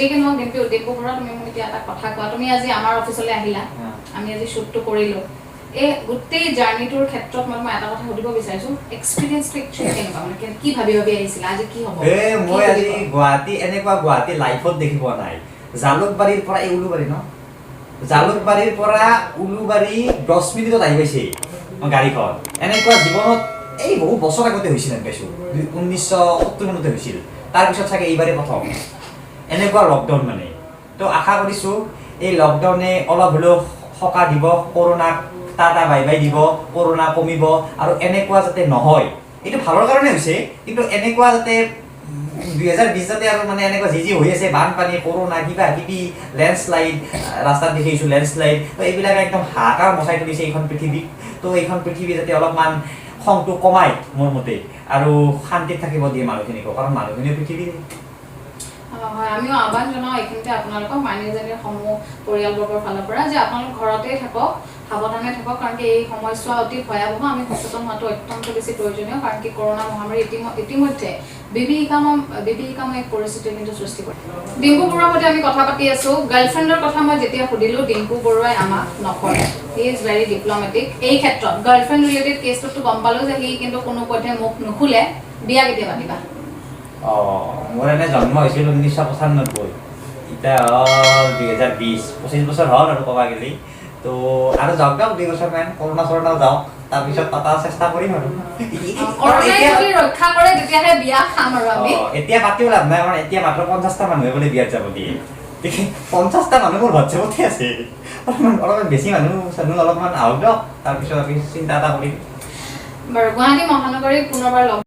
যি কি নহওক, ডিম্পু, ডিম্পু বৰুৱা, তুমি মোক এতিয়া এটা কথা কোৱা। তুমি আজি আমাৰ অফিচলৈ আহিলা, আমি আজি শ্বুটটো কৰিলোঁ। এই গোটেই জাৰ্ণিটোৰ ক্ষেত্ৰত মই তোমাক এটা কথা সুধিব বিচাৰিছোঁ, এক্সপিৰিয়েঞ্চটো একচুৱেলি কেনেকুৱা? মানে কি ভাবি ভাবি আহিছিলা, আজি কি হ'ব? এ মই কি আজি সুধিব? গুৱাহাটী, এনেকুৱা গুৱাহাটী লাইফত দেখি পোৱা নাই। জালুকবাৰীৰ পৰা, এই উলুবাৰী ন, জালুকবাৰীৰ পৰা উলুবাৰী 10 মিনিটত আহি পাইছে গাড়ীখন। এনেকুৱা জীৱনত এই বহু বছৰ আগতে হৈছিল যেন পাইছোঁ, 1970 মানতে হৈছিল। তাৰপিছত চাগে এইবাৰেই প্ৰথম এনেকুৱা লকডাউন। মানে তো আশা কৰিছোঁ এই লকডাউনে অলপ হ'লেও সকাহ দিব, কৰোণাক টাটা বাই বাই দিব, কৰোণা কমিব আৰু এনেকুৱা যাতে নহয়। এইটো ভালৰ কাৰণে হৈছে, কিন্তু এনেকুৱা যাতে 2020 যাতে আৰু মানে এনেকুৱা যি যি হৈ আছে, বানপানী, কৰোণা, কিবা কিবি, লেণ্ডশ্লাইড, ৰাস্তাত দেখিছোঁ লেণ্ডশ্লাইড, তো এইবিলাক একদম হাহাকাৰ মচাই তুলিছে এইখন পৃথিৱীক। তো এইখন পৃথিৱী যাতে অলপমান খংটো কমাই মোৰ মতে আৰু শান্তিত থাকিব দিয়ে মানুহখিনিকো, কাৰণ মানুহখিনিও পৃথিৱীৰ হয়, আমিও আহ্বান জনাওঁ এইখিনিতে আপোনালোকক, মাইনীজনীৰ সমূহ পৰিয়ালবৰ্গৰ ফালৰ পৰা যে আপোনালোক ঘৰতেই থাকক, সাৱধানে থাকক, কাৰণ কি এই সময়ছোৱা অতি ভয়াৱহ। আমি সচেতন হোৱাটো অত্যন্ত বেছি প্ৰয়োজনীয়, কাৰণ কি কৰোণা মহামাৰী ইতিমধ্যে বিভীষিকাময় বিভীষিকাময় এক পৰিস্থিতিৰ কিন্তু সৃষ্টি কৰে। ডিম্পু বৰুৱাৰ সৈতে আমি কথা পাতি আছোঁ। গাৰ্লফ্ৰেণ্ডৰ কথা মই যেতিয়া সুধিলোঁ, ডিম্পু বৰুৱাই আমাক নকলে। He is very diplomatic এই ক্ষেত্ৰত। গাৰ্লফ্ৰেণ্ড ৰিলেটেড কেছটোতো গম পালোঁ যে সি কিন্তু কোনো পধ্যে মুখ নুখোলে। বিয়া কেতিয়া পাতিবা? অঁ, মোৰ এনে জন্ম হৈছিল 1995, এতিয়া হ'ল 2020, 25 বছৰ হ'ল আৰু ক'বা গ'লে। তো আৰু যাওক যাওক 2 বছৰমান, কৰোণা চৰোণাও যাওক, তাৰপিছত পাতা চেষ্টা কৰিম আৰু। কৰোণাই যদি ৰক্ষা কৰে, তেতিয়াহে বিয়া খাম আৰু আমি। অ, এতিয়া পাতিও লাভ নাই, কাৰণ এতিয়া মাত্ৰ 50টা মানুহে বোলে বিয়াত যাব দিয়ে। 50টা মানুহ মোৰ হোৱাটছএপতে আছে। অলপমান অলপমান বেছি মানুহ চানুহ অলপমান আহক দিয়ক, তাৰপিছত আমি চিন্তা এটা কৰিম। বাৰু, গুৱাহাটী মহানগৰীত পুনৰবাৰ লগ